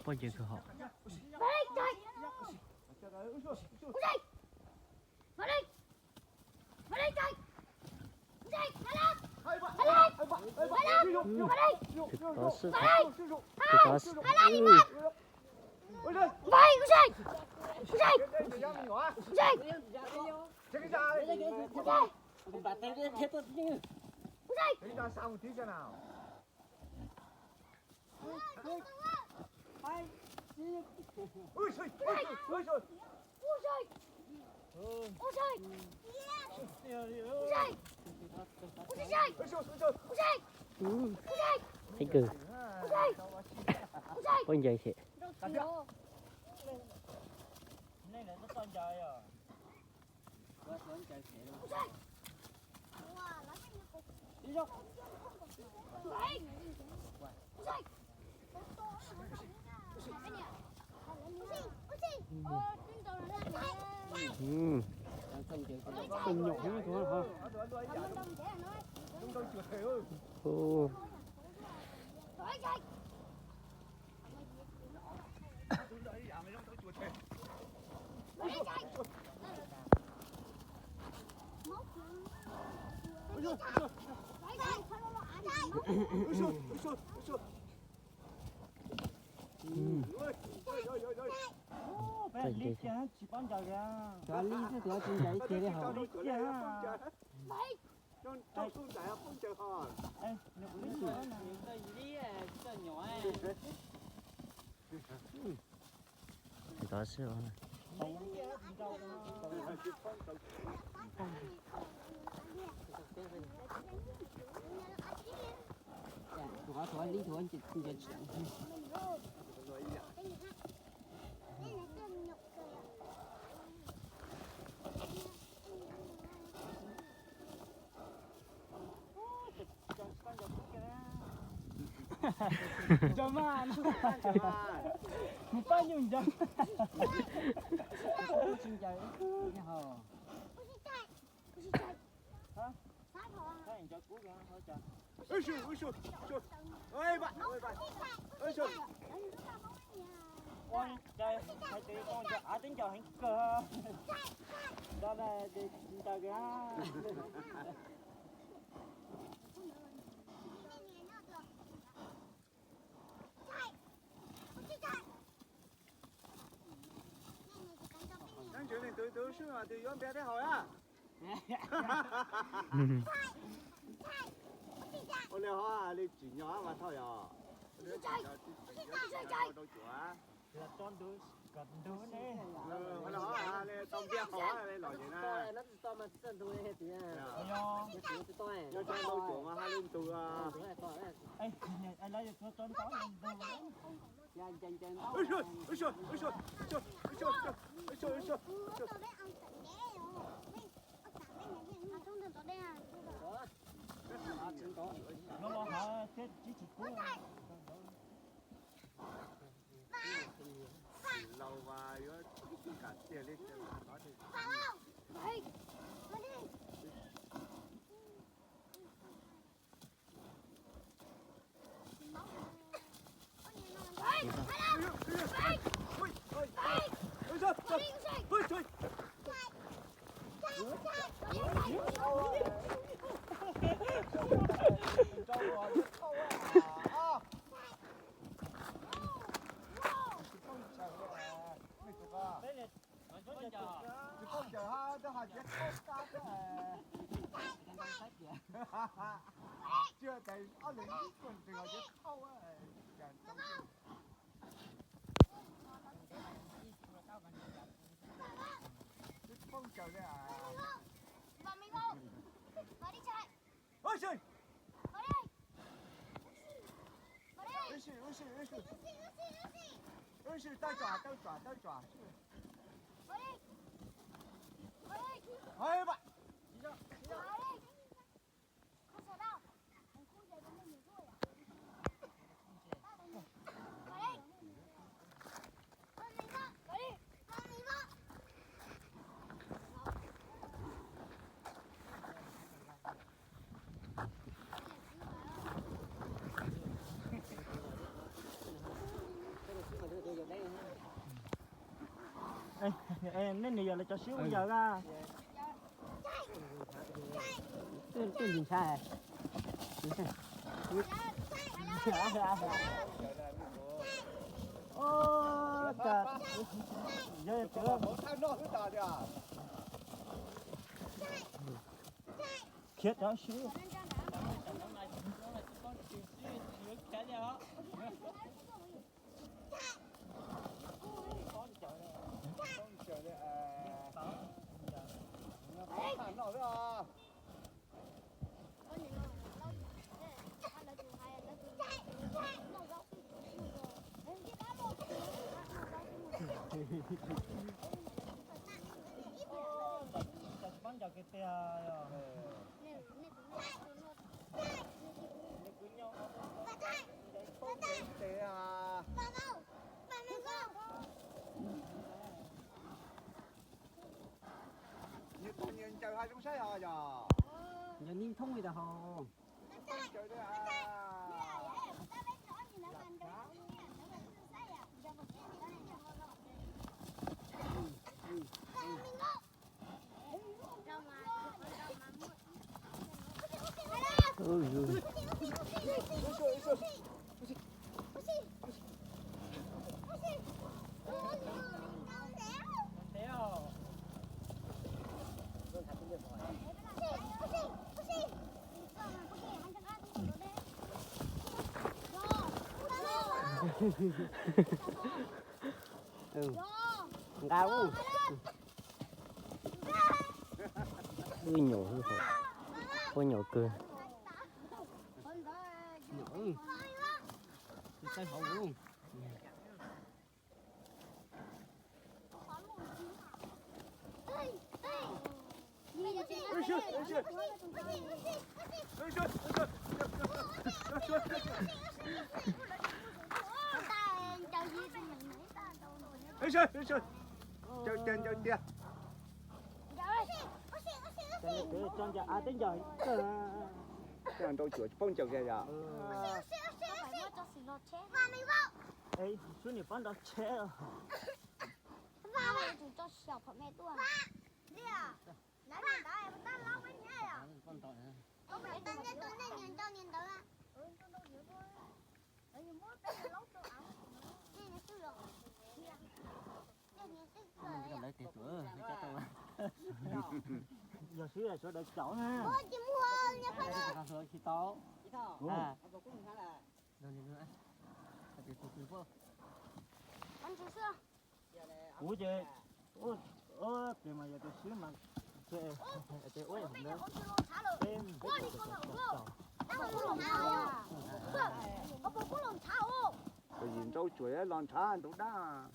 Poj ntses kawg hom. Tus tod xwb, tus tod xwb. Heev kawg. Poj ntses thiab. Cov li xwb, cov tsis ncaws kiag li hauv. Tus tod xwb. Tus qhov thuav li thuav ncaws tsis tau. Ncaws mas, mus pab nyuj ncaws. Tsis ncaws, ncaws kub. Ua cas hais tias koj ncaws av twb ncaws heev kawg, ncaws kawg. Nyob ntsis leej twg tus swb mas tus yuav npias thiab haus na. Ua li ho li tsim nyog mas thauj yog. Rau cuam. Tau npias haus li los ces na. Yog tau cuam mas hais li ntug. No los hais thiab tsis tsis kub. Laus mas yuav kam tiag li. Tsis paub caws ha, twb hais tias thauj kab thiab. Tsis hais tias ob leeg ib tug twg hais tias thauj. Twb paub caws li. Ub si, ub si, ub si, ub si, tawb tsam, tawb tsam, tawb tsam. Nej nws yog lawv cov sib ua yawg a. Twb ntshai. Khiav cov sib. Nws tau nyias ncaws hais zoo saib os yog. Ncaws nij thoob li tas hos. Nqa ub. Wb nyuam, wb nyuam kawg. Ncaws tiag, ncaws tiag. Tso ncaws av teb ncaws. Tej nrau cuam tsis paub ncaws kiag yom. Sub nim pab nrau tsheb. Yog xwb sawv daws caum na. Tsis tau. Kuv ces, pem mas yog tus swb mas, ces ua ntawd. Tus yim nrau cuam los ntshav ntug dab.